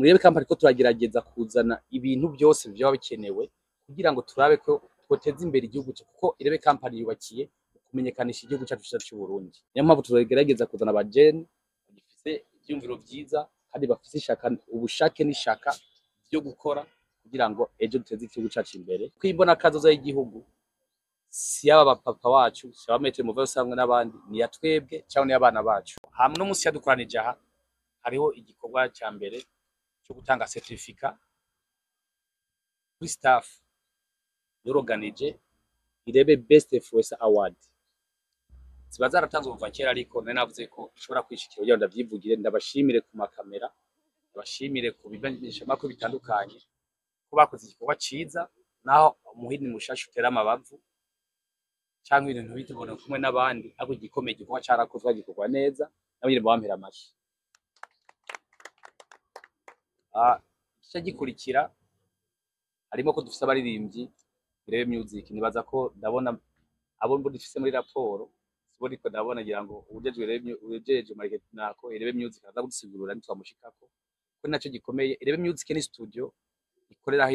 Muri Irebe Company ko turagerageza kuzana ibintu byose byaba bikenewe kugira ngo turabe ko twoteza imbere igihugu cyacu, kuko Irebe Company yubakiye kumenyekanisha igihugu cyacu cyiza cy'u Burundi. Niyo mpamvu tugerageza kuzana abajene bagifise ivyiyumviro vyiza kandi bafise ishaka, ubushake n'ishaka ryo gukora kugira ngo ejo duteze igihugu cyacu imbere. Kwimbona kazoza y'igihugu si yaba bapapa wacu, si aba maître muve usangwe n'abandi, ni ya twebwe cyangwa ni abana bacu. Hama no munsi yadukoranije aha hariho igikorwa cya mbere cyo gutanga certificat kuri staff yoroganije Irebe Best Influencer Award. Ziba zaratanzwe kuva kera, ariko nari navuze ko nshobora kwishikira kugira ngo ndavyivugire, ndabashimire ku makamera, ndabashimire ku bimenyeshamakuru bitandukanye ko bakoze igikorwa ciza, naho umuhini mushasha utera amabavu canke ibintu ntibitubone kumwe n'abandi, ariko igikomeye igikorwa carakozwe, gikorwa neza, nabo nyene mubampera amashi. Igice gikurikira harimo ko dufise abaririmbyi Irebe Music. Nibaza ko ndabona abo mbo dufise muri raporo sibo, ariko ndabona ngira ngo uwujejwe Irebe, uwujejwe market nako Irebe Music aza kudusigurira ntitwamushikako, ko naco gikomeye. Irebe Music ni studio ikorera aho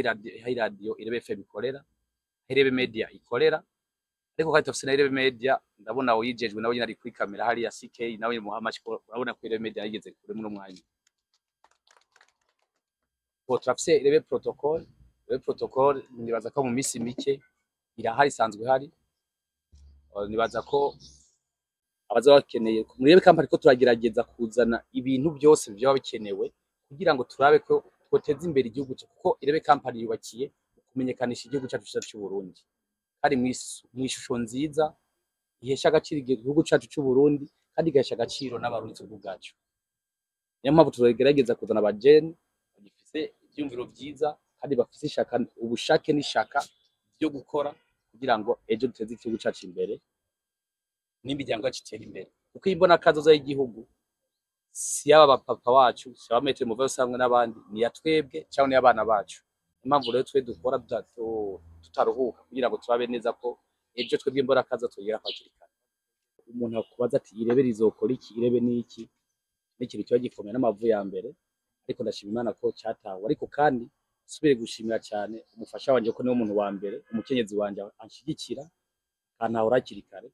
iradiyo Irebe FM ikorera, aho Irebe Media ikorera, ariko kandi turafise na Irebe Media. Ndabona uwuyijejwe nawe nyene ari kuri kamera hariya, CK, nawe nyene muha amashi ko urabona ko Irebe Media yigeze kure muri uno mwanya. Bo turafise Irebe Protocol. Irebe Protocol nibaza ko mu minsi mike irahari, isanzwe ihari. Nibaza ko abaza bakeneye muri Irebe Company ko turagerageza kuzana ibintu byose byaba bikenewe kugira ngo turabe ko twoteza imbere igihugu cyacu, kuko Irebe Company yubakiye kumenyekanisha igihugu cyacu cyiza cy'u Burundi, kandi mw'ishusho nziza ihesha agaciro igihugu cyacu cy'u Burundi kandi igahesha agaciro n'Abarundi twebwe ubwacu. Niyo mpamvu tugerageza kuzana abajene bagifise ivyiyumviro vyiza kandi bafise ishaka, ubushake n'ishaka ryo gukora kugira ngo ejo duteze igihugu cyacu imbere n'imiryango yacu itere imbere, kuko imbona kazoza y'igihugu si yaba bapapa wacu, si aba maître muve usangwe n'abandi, ni ya twebwe cyangwa ni abana bacu. Impamvu rero twe dukora tutaruhuka kugira ngo turabe neza ko ejo twebwe imbona kazoza tugera hakiri kare. Umuntu akubaza ati Irebe rizokora iki, Irebe ni iki, n'ikintu kiba gikomeye n'amavu ya mbere, ariko ndashima Imana ko cyatawe. Ariko kandi nsubire gushimira cyane umufasha wanje, ko niwe muntu wa mbere, umukenyezi wanje anshigikira akantahura hakiri kare.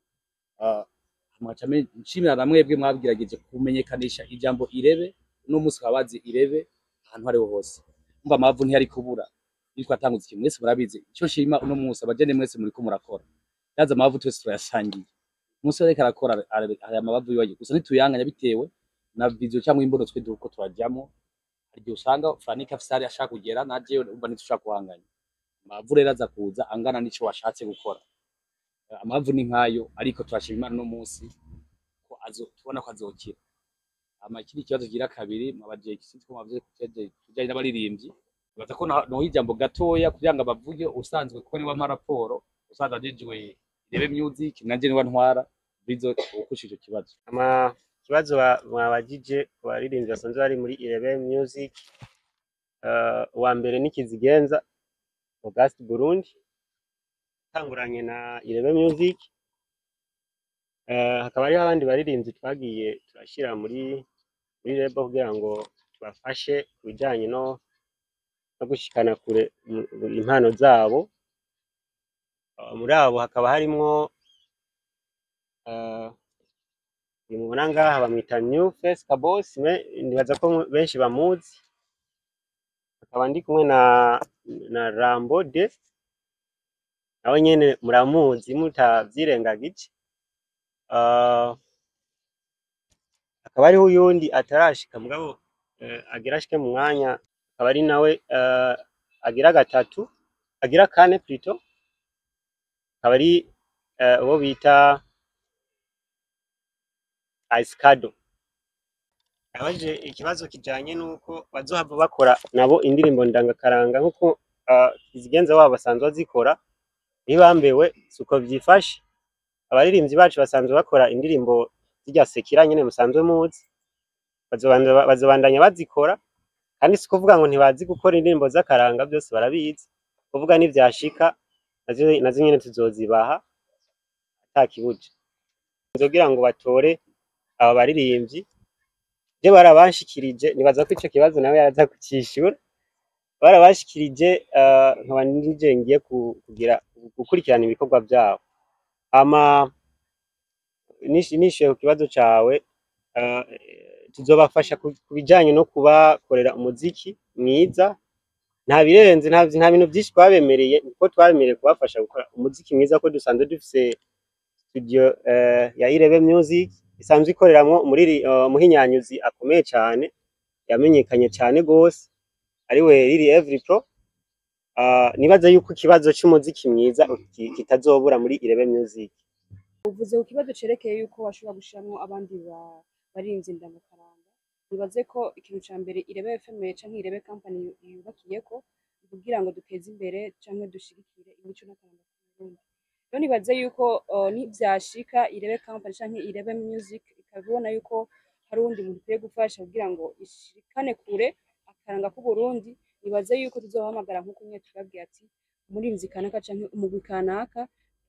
Mwaca nshimira na mwebwe mwabwirageje kumenyekanisha ijambo Irebe. Uno munsi bakaba bazi Irebe ahantu hariho hose. Umva, amavu ntiyari kubura iyo twatanguze ikintu, mwese murabizi. Icyo nshima uno munsi, abajene mwese muriko murakora, yaza amavu twese turayasangiye. Umunsi ariko arakora hari amabavu yiwagiye gusa, ntituyanganya bitewe na vision cyangwa imbono twe duko turajyamo. Hari igihe usanga Franika afise hariya ashaka kugera, na jewe umva ntitushaka guhanganya. Amavu rero aza kuza angana n'ico washatse gukora. Amavu ni nkayo, ariko turashima Imana uno munsi ko azo tubona ko azokira. Hama ikindi kibazo kigira kabiri mwabaje, sinzi ko mwavuze kijanye n'abaririmbyi, nibaza ko noha ijambo gatoya kugira ngo abavuge usanzwe, kuko niwe ampa raporo usanzwe ajejwe Irebe Music, nanje niwe ntwara bizo ukusha ico kibazo. Ama ikibazo mwabajije ku baririmbyi basanzwe bari muri Irebe Music, uwa mbere ni Kizigenza August Burundi, tanguranye na Irebe Music. Hakaba hariho abandi baririmbyi twagiye turashira muri label kugira ngo tubafashe ku bijanye no gushikana kure impano zabo. Muri abo hakaba harimwo uyu mubona ngaha bamwita New Face Kabos, nibaza ko benshi bamuzi. Akaba ndi kumwe na Rambo de, nawe nyene muramuzi mutavyirengagije. Hakaba hariho uyundi atarashika mugabo agira ashike mu mwanya, akaba ari nawe agira gatatu, agira kane plutôt, akaba ari uwo bita Ice-Cado. Yabajije ikibazo kijanye nuko bazohava bakora nabo indirimbo ndangakaranga nkuko Kizigenza wabo basanzwe bazikora. Ntibambewe, suko vyifashe. Abaririmbyi bacu basanzwe bakora indirimbo zirya sekira nyene musanzwe muzi, bazobandanya bazikora, kandi si kuvuga ngo ntibazi gukora indirimbo z'akaranga, byose barabizi. Kuvuga nivyashika nazo nyene tuzozibaha ata kibuja. Nzogira ngo batore aba baririmbyi. Je barabanshikirije, nibaza ko ico kibazo nawe yaraza kucishura. Barabashikirije, nkaba nije ngiye kugira gukurikirana ibikorwa vyabo. Hama nishuye ku kibazo cawe, tuzobafasha ku bijanye no kubakorera umuziki mwiza. Nta birenze, nta bintu vyinshi twabemereye, kuko twabemereye kubafasha gukora umuziki mwiza, ko dusanzwe dufise studio ya Irebe Music isanzwe ikoreramwo umuhinyanyuzi akomeye cane, yamenyekanye cane gose, ariwe Lily Every Pro. Nibaza yuko ikibazo c'umuziki mwiza kitazobura muri Irebe Music. Uvuze ku kibazo cerekeye yuko bashobora gushiramwo abandi baririmbyi ndangakaranga. Nibaze ko ikintu ca mbere Irebe FM canke Irebe Company yubakiyeko kugira ngo duteze imbere canke dushigikire imico n'akaranga k'Uburundi. Rero nibaze yuko nivyashika Irebe Company canke Irebe Music ikabona yuko hari uwundi muntu ukwiye gufasha kugira ngo ishikane kure akaranga k'Uburundi, nibaze yuko tuzobahamagara nk'uko nyene tubabwiye ati umuririmbyi kanaka canke umugwi kanaka,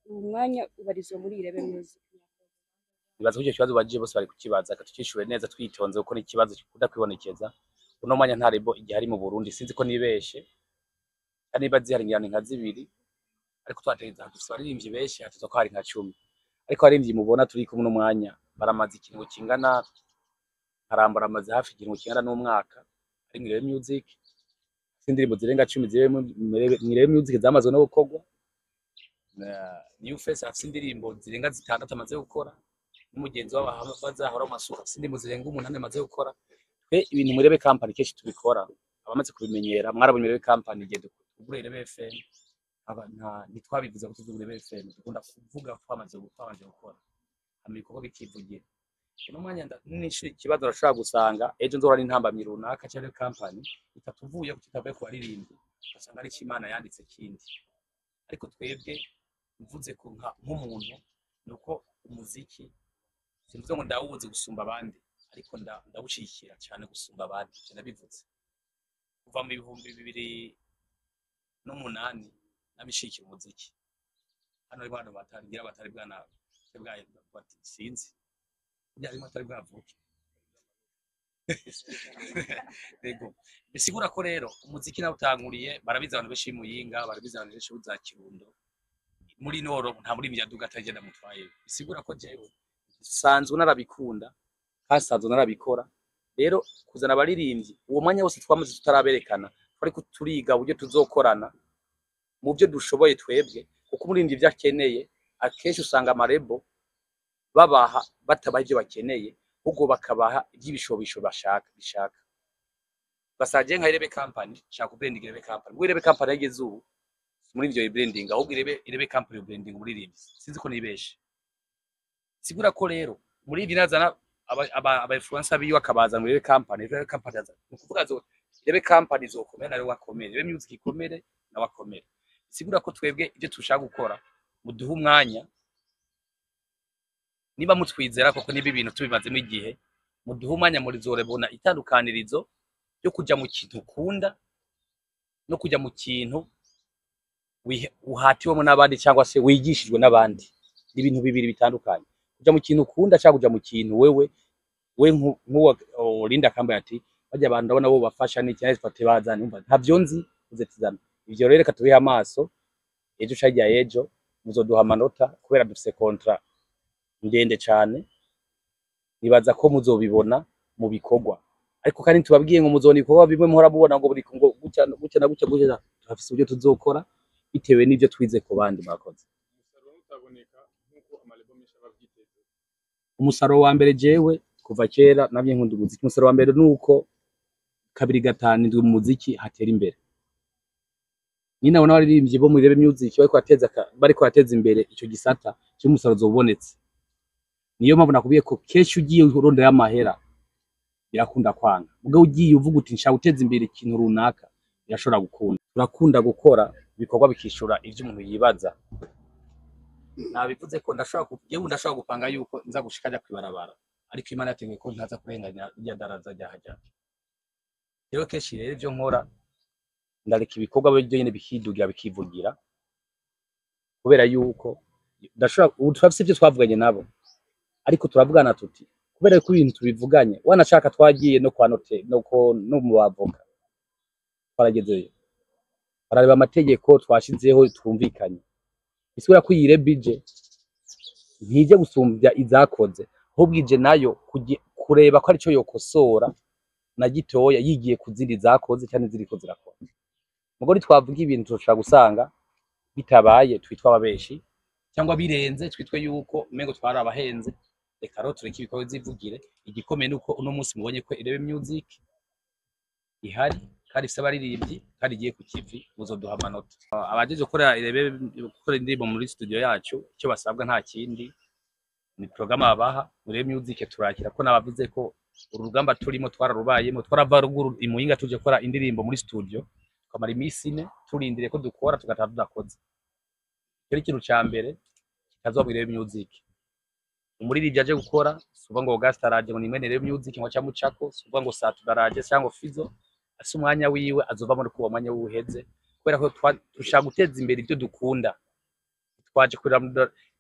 uwu mwanya ubarizwa muri Irebe Music. Nibaza ko ico kibazo baje bose bari kukibaza, reka tucishure neza twitonze, kuko ni ikibazo gikunda kwibonekeza. Uno mwanya nta label igihari mu Burundi, sinzi ko nibeshe, kandi niba zihari ngira ni nka zibiri, ariko twategeza dufise abaririmbyi benshi, hateza ko hari nka 10. Ariko abaririmbyi mubona turi kumwe uno mwanya baramaze ikiringo kingana, Karambara amaze hafi ikiringo kingana n'umwaka ari mw'Irebe Music. Indirimbo zirenga 10 ziri mw'Irebe Music zamazwe no gukorwa. New Face afise indirimbo zirenga 6 amaze gukora, n'umugenzi w'abahora mu masuka afise indirimbo zirenga 8 amaze gukora. Twe ibintu muri Irebe Company kenshi tubikora, abamaze kubimenyera mwarabonye Irebe Company igihe tugura Irebe FM, aba ntitwabivuze ko tuzugura Irebe FM, dukunda kuvuga twamaze gukora, hama ibikorwa bikivugira. Uno mwanya nishuye ikibazo, urashobora gusanga ejo nzora n'intambamyi runaka canke company itatuvuye ko kitavuye ku baririmbyi, ugasanga ari Imana yanditse kindi. Ariko twebwe mvuze ko nk'umuntu nuko umuziki simvuze ngo ndawuzi gusumba abandi, ariko ndawushigikira cyane gusumba abandi. Ivyo nabivuze kuva mu 2008 nabishikira umuziki. Hano harimo abantu batari ngira batari bwana bwa sinzi harimo atari bwavuke. Yego, bisigura ko rero umuziki nawutanguriye, barabizi abantu benshi Muyinga, barabizi abantu benshi za Kirundo, muri Noro nta muri Myaduga atagenda mutwaye. Bisigura ko jewe sanzwe narabikunda kandi sanzwe narabikora. Rero kuzana abaririmbyi uwo mwanya wose twamaze tutaraberekana, twari turiga uburyo tuzokorana mu byo dushoboye twebwe, kuko umuririmbyi ivyo akeneye akenshi usanga amarebo babaha batabaha ivyo bakeneye, ahubwo bakabaha ivy'ibishobisho bashaka bishaka. Basaje nka Irebe Company, shaka kubranding Irebe Company. Ubwo Irebe Company yageze ubu muri ivyo branding, ahubwo Irebe Company branding umuririmbyi, sinzi ko nibeshe. Sigura ko rero muri ibi nazana aba influencer biyo akabaza muri Irebe Company, Irebe Company aza ukuvuga zo Irebe Company zokomera nawe wakomere, Irebe Music ikomere nawe wakomere. Sigura ko twebwe ivyo tushaka gukora muduha umwanya, niba mutwizera koko, niba ibintu tubimazemo igihe, muduha umwanya muri zorebona itandukanirizo yo kuja mu kintu ukunda no kuja mu kintu uhatiwemo n'abandi cyangwa se wigishijwe n'abandi. Ni ibintu bibiri bitandukanye. Kuja mu kintu ukunda cyangwa kuja mu kintu wewe we nk'uwa Linda Kamba ati bajya abantu ndabona bo bafasha n'iki nahise fate bazana, umva ntavyo nzi uze tizana. Ivyo rero reka tubihe amaso ejo canke ejo muzoduha amanota, kubera dufise contrat ndende cane, nibaza ko muzobibona mu bikorwa. Ariko kandi tubabwiye ngo muzobona ibikorwa bimwe muhora mubona ngo buri ngo gutya gutya na gutya gutya, turafise uburyo tuzokora bitewe n'ivyo twize ku bandi. Murakoze. Umusaruro utaboneka nk'uko amarebo menshi aba avyiteze. Umusaruro wa mbere, jewe kuva kera namye nkunda umuziki, umusaruro wa mbere nuko 2 5 7 mu muziki hatera imbere. Ni nabona abaririmbyi bo muri Irebe Music bariko bateza imbere ico gisata cy'umusaruro ubonetse. Niyo mpamvu nakubwiye ko kenshi ugiye urondera amahera birakunda kwanga, ubwo ugiye uvuga uti nshaka guteza imbere ikintu runaka, birashobora gukunda. Turakunda gukora ibikorwa bikishura ivyo umuntu yibaza. Nabivuze ko ndashobora ndashobora gupanga yuko nza gushika ajya kwibarabara, ariko Imana yateguye ko ntaza kurenganya irya daraza rya. Rero kenshi rero ivyo nkora ndareka ibikorwa byo nyene bikidugira bikivugira, kubera yuko ndashobora ubu turafise ivyo twavuganye nabo, ariko turavugana tuti Kubera ko ibintu tubivuganye, wanashaka twagiye no kwa note no ko no mu bavoka, twaragezeyo barareba amategeko twashizeho twumvikanye. Bisubira ko iyi label ije ntije gusumbya izakoze, ahubwo ije nayo kureba ko arico yokosora na gitoya yigiye ku zindi zakoze cyane ziriko zirakora. Mugo twavuga ibintu tushobora gusanga bitabaye, twitwa ababeshi, cyangwa birenze twitwe yuko umengo twari abahenze. Reka rero tureke ibikorwa zivugire. Igikomeye nuko uno munsi mubonye ko Irebe Music ihari kandi ifise abaririmbyi kandi igiye ku kivi, muzoduha amanota. Abajeje gukora Irebe, gukora indirimbo muri studio yacu, icyo basabwa nta kindi, ni programme babaha. Muri Irebe Music turakira ko nabavuze ko uru rugamba turimo twararubayemo, twarava ruguru i Muyinga tuje gukora indirimbo muri studio, tukamara iminsi 4 turindiriye ko dukora, tugataha tudakoze. Icyo ni ikintu ca mbere kitazoba muri Irebe Music. Umuririmbyi aje gukora, si ukuvuga ngo Auguste araje ngo ni mwene Irebe Music ngo aca mucako, si ukuvuga ngo Satu araje cyangwa Fizo ase umwanya wiwe azova muri kuwo mwanya wuheze, kubera ko dushaka guteza imbere ibyo dukunda. Twaje kurira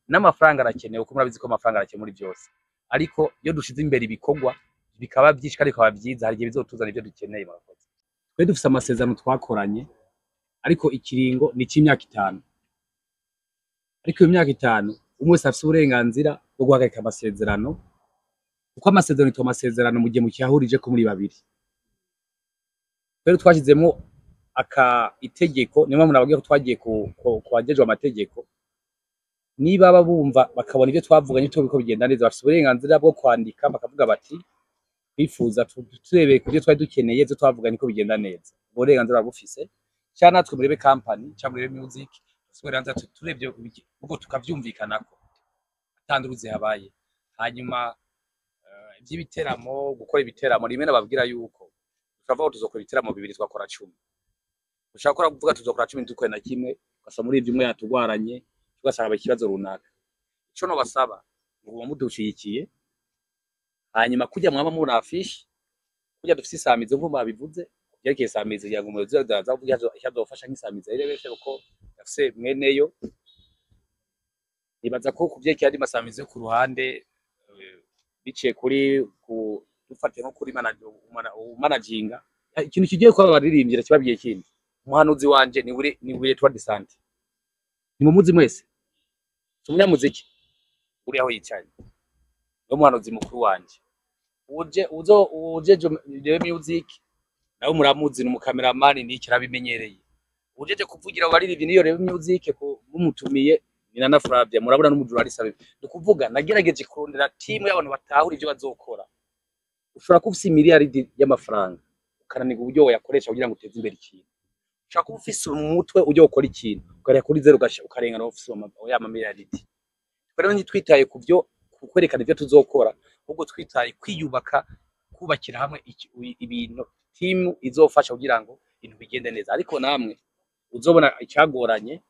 n'amafaranga arakenewe, kuko murabizi ko amafaranga arakenewe muri byose, ariko iyo dushize imbere ibikorwa bikaba byinshi kandi bikaba byiza, hari igihe bizotuzana ibyo dukeneye. Murakoze. Twe dufise amasezerano twakoranye, ariko ikiringo ni icy'imyaka 5. Ariko iyo myaka 5 umwe wese afise uburenganzira bwo guhagarika amasezerano, kuko amasezerano yitwa amasezerano mu gihe mukiyahurije ko muri babiri. Rero twashyizemo aka itegeko, niyo mpamvu nababwiye ko twagiye ku bajejwe amategeko. Niba bumva bakabona ibyo twavuganye ko bigenda neza, bafise uburenganzira bwo kwandika bakavuga bati twifuza turebeye ku byo twari dukeneye, ibyo twavuganye ko bigenda neza. Ubwo burenganzira bufise cyangwa natwe murebe company cyangwa murebe music dufise uburenganzira, turebye ubwo tukavyumvikanako atanduru zihabaye. Hanyuma iby'ibiteramo, gukora ibiteramo, rimwe nababwira yuko turavuga ko tuzokora ibiteramo 2, twakora 10. Ushaka gukora kuvuga tuzokora 10, dukore na kimwe, ugasanga muri ivyo umwe yatugwaranye, tugasanga haba ikibazo runaka. Ico nobasaba, muguma mudushigikiye, hanyuma kurya mwaba muri affiche, kurya dufise isamizo nko babivuze yerekeye isamizo, kugira ngo umuyobozi aza kuvuga icyo azofasha nk'isamizo irebeshe, kuko yafise mweneyo. Nibaza ko kuvyerekeye andi masamizo yo ku ruhande, biciye kuri ku dufatiye nko kuri managinga ikintu kigiye kuba abaririmbyi kibabwiye kindi. Umuhanuzi wanje ni Wire Tour de Sante, ni mumuzi mwese, si umunyamuziki uri aho yicaye, ni umuhanuzi mukuru wanje. Uje uzo ujeje Irebe Music nawe muramuzi, ni umukameramani niki arabimenyereye. Ujeje kuvugira abaririmbyi niyo Irebe Music mumutumiye ni Nana Flavia, murabona n'umujuraliste abibi. Ni ukuvuga nagerageje kurondera timu y'abantu batahura ivyo bazokora. Ushobora kuba ufise miliyaridi y'amafaranga ukananirwa uburyo woyakoresha kugira ngo uteze imbere ikintu. Ushobora kuba ufise umutwe ujya gukora ikintu ukareka kuri zero ukarengana ufise ya mamiliyaridi. Rero ntitwitaye ku byo kwerekana ibyo tuzokora, ahubwo twitaye kwiyubaka, kubakira hamwe ibintu, timu izofasha kugira ngo ibintu bigende neza. Ariko namwe uzobona icyagoranye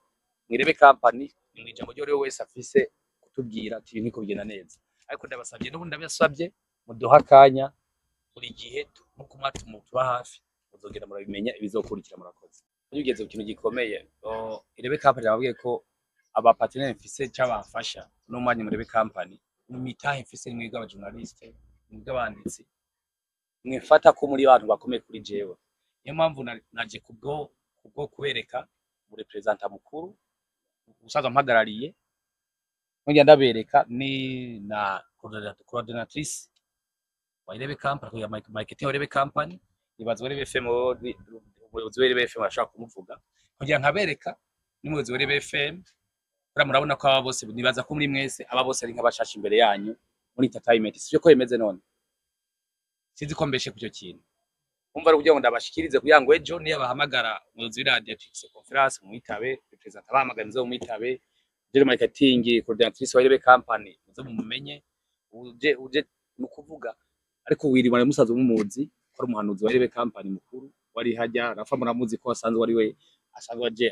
mwirebe company, ni mu ijambo ryo wese afise kutubwira ati ibintu niko bigenda neza. Ariko ndabasabye, n'ubundi ndabasabye, muduha akanya buri gihe nkuko mwatuba hafi, muzogenda murabimenya ibizokurikira. Murakoze. Iyo ugeze ku kintu gikomeye, Irebe Company, nababwiye ko aba partenaire mfise cyabafasha no mwanya murebe company mu mitahe mfise, ni mwebwe abajournaliste, mwebwe abanditsi, mwifata ko muri bantu bakomeye kuri jewe. Niyo mpamvu naje kubwo kubereka mu representant mukuru usanzwe mpagarariye, nkongera ndabereka ni na coordinatrice wa Irebe Company ya marketing wa Irebe Company. Nibaza Irebe FM, umuyobozi wa Irebe FM ashobora kumuvuga, kugira nkabereka n'umuyobozi wa Irebe FM. Kuriya murabona ko aba bose, nibaza ko muri mwese aba bose ari nk'abashasha imbere yanyu muri entertainment, sivyo ko bimeze? None sinzi ko mbeshe ku cyo kintu. Umva ari kugira ngo ndabashikirize, kugira ngo ejo niyo bahamagara umuyobozi w'iradiyo ati conference mwitabe, representant bahamagara muze mwitabe, general marketing coordinatrice wa Irebe Company muze mumumenye. Uje ni ukuvuga ariko wirima musaza mumuzi ko ari umuhanuzi wa Irebe Company mukuru wari hajya Rafa, muramuzi ko asanzwe ari we asanzwe aje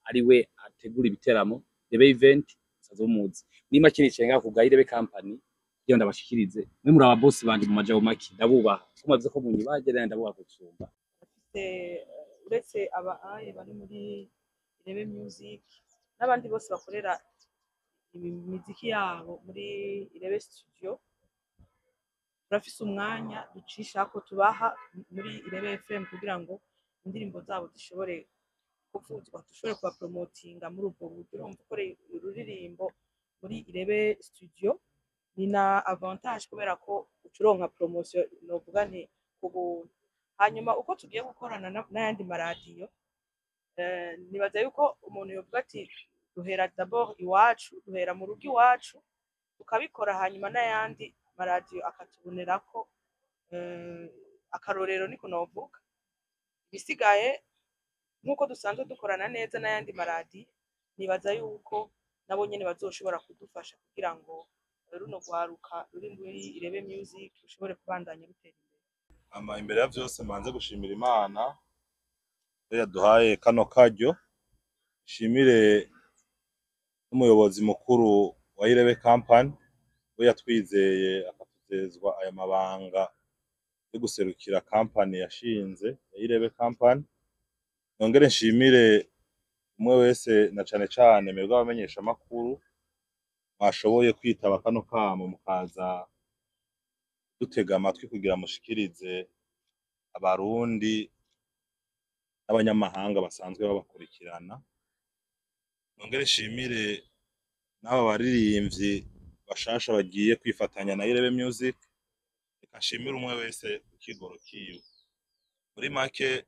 ari we ategura ibiteramo Irebe event, musaza mumuzi. Niba kinicaye ngaho kubwa Irebe Company kugira ndabashikirize, mwe muri aba boss banje, mu majambo make ndabubaha, ko mwavuze ko munyibaje, rero ndabubaha gusumba. Bafite uretse aba aye bari muri Irebe Music n'abandi bose bakorera imiziki yabo muri Irebe Studio. Turafise umwanya ducishako tubaha muri Irebe FM kugira ngo indirimbo zabo zishobore kuvuzwa, dushobore kubapromotinga muri ubwo buryo. Urumva, ukoreye ururirimbo muri Irebe Studio ni na avantage, kubera ko ucuronka promotion, novuga nti ku buntu. Hanyuma uko tugiye gukorana n'ayandi maradiyo, nibaza yuko umuntu yovuga ati duhera d'abord iwacu, duhera mu rugo iwacu tukabikora, hanyuma n'ayandi maradiyo akatubonerako akarorero, niko novuga. Ibisigaye, nk'uko dusanzwe dukorana neza n'ayandi maradiyo, nibaza yuko nabo nyene bazoshobora kudufasha kugira ngo runo rwaruka ruri muri Irebe Music rushobore kubandanya rutera imbere. Ama imbere ya vyose, mbanze gushimira Imana yo yaduhaye kano karyo, nshimire n'umuyobozi mukuru wa Irebe Company, we yatwizeye akatuzezwa aya mabanga yo guserukira company yashinze ya Irebe Company. Nongere nshimire umwe wese, na cane cane mwebwe abamenyeshamakuru mwashoboye kwitaba kano kamo, mukaza dutega amatwi kugira mushikirize Abarundi n'abanyamahanga basanzwe babakurikirana. Nongere nshimire n'aba baririmvyi bashasha bagiye kwifatanya na Irebe Music. Reka nshimire umwe wese ku kigoro kiwe. Muri make,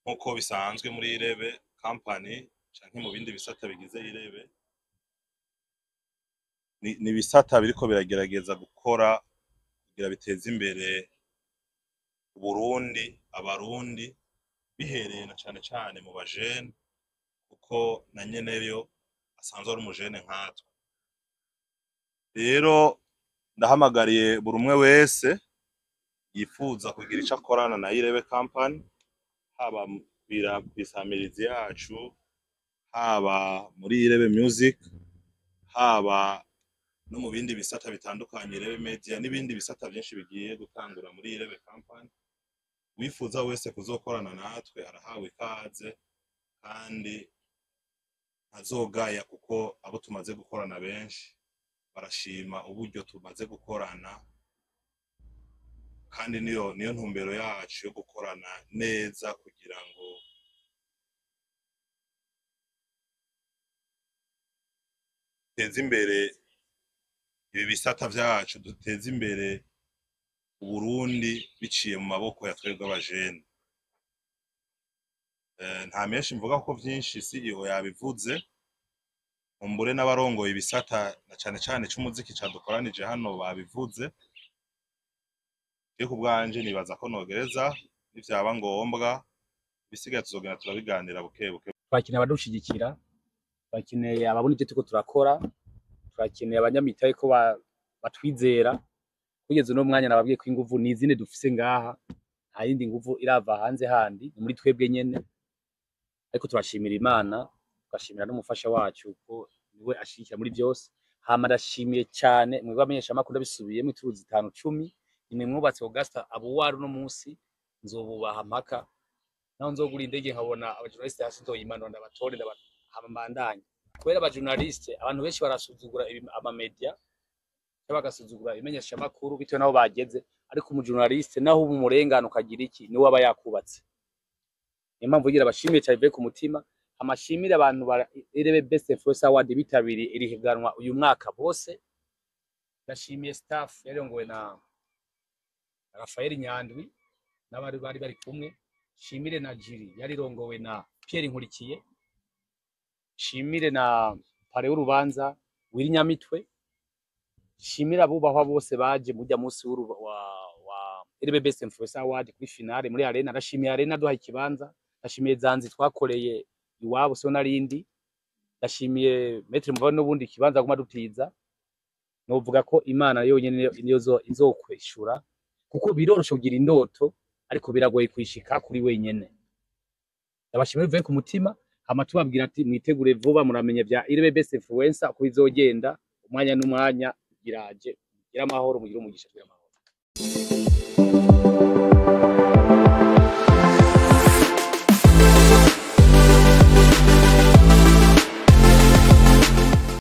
nk'uko bisanzwe muri Irebe Company canke mu bindi bisata bigize Irebe, ni ibisata biriko biragerageza gukora kugira biteze imbere Uburundi, Abarundi, bihereye na cane cane mu bajene, kuko na nyeneyo asanzwe ari umujene nkatwe. Rero ndahamagariye buri umwe wese yifuza kugira ico akorana na Irebe Company, haba kw'isamirizi yacu, haba muri Irebe Music, haba no mu bindi bisata bitandukanye, Irebe Media n'ibindi bisata vyinshi bigiye gutangura muri Irebe Company. Wifuza wese kuzokorana natwe arahawe ikaze, kandi ntazogaya, kuko abo tumaze gukorana benshi barashima uburyo tumaze gukorana, kandi niyo ntumbero yacu yo gukorana neza kugira ngo duteze imbere ibi bisata vyacu, duteze imbere Uburundi biciye mu maboko ya twebwe abajene. Nta menshi mvuga kuko vyinshi CEO yabivuze, kumbure n'abarongoye ibisata na cane cane c'umuziki cadukoranije hano babivuze. Je ku bwanje nibaza ko nogereza, nivyaba ngombwa ibisigaye tuzogenda turabiganira buke buke. Turakeneye abadushigikira, turakeneye ababona ivyo turiko turakora, turakeneye abanyamitahe ko batwizera. Kugeza uno mwanya nababwiye ko inguvu ni izindi dufise ngaha, nta yindi nguvu irava hanze handi, ni muri twebwe nyene. Ariko turashimira Imana, tugashimira n'umufasha wacu ko niwe ashigikira muri vyose. Hama ndashimiye cane mwebwe abamenyeshamakuru, ndabisubiyemwo ituru zitanu cumi, nimwe mwubatse Augusta abuwari uno munsi, nzobubaha mpaka naho nzogura indege nkabona abajournaliste hasi, nzoyimanura ndabatore, hama mbandanye. Kubera abajournaliste, abantu benshi barasuzugura amamedia cyangwa bagasuzugura ibimenyeshamakuru bitewe n'aho bageze, ariko umujournaliste naho uba umurengano ukagira iki, niwe aba yakubatse. Niyo mpamvu ngira abashimiye cyane bivuye ku mutima. Amashimire abantu ba Irebe Best Influencer Award bitabiriye iri higanwa uyu mwaka bose. Ndashimiye staff yarongowe na Rafael Nyandwi n'abari bari kumwe. Shimire na jury yarirongowe na Pierre Nkurikiye. Shimire na pare w'urubanza Wirinyamitwe. Shimire abubahwa bose baje mujya munsi wa Irebe Best Influencer Award kuri finale muri Arena. Ndashimiye Arena duhaye ikibanza. Ndashimiye Zanzi twakoreye iwabo so narindi. Ndashimiye Maître Muvano n'ubundi ikibanza aguma dutiza. Novuga ko Imana yonyene niyo izokwishura, kuko biroroshe kugira indoto ariko biragoye kwishika kuri wenyene. Ndabashimiye bivuye ku mutima. Hama tubabwira ati mwitegure vuba, muramenye bya Irebe Best Influencer uko bizogenda, umwanya n'umwanya biraje. Mugire amahoro, mugire umugisha, mugire amahoro.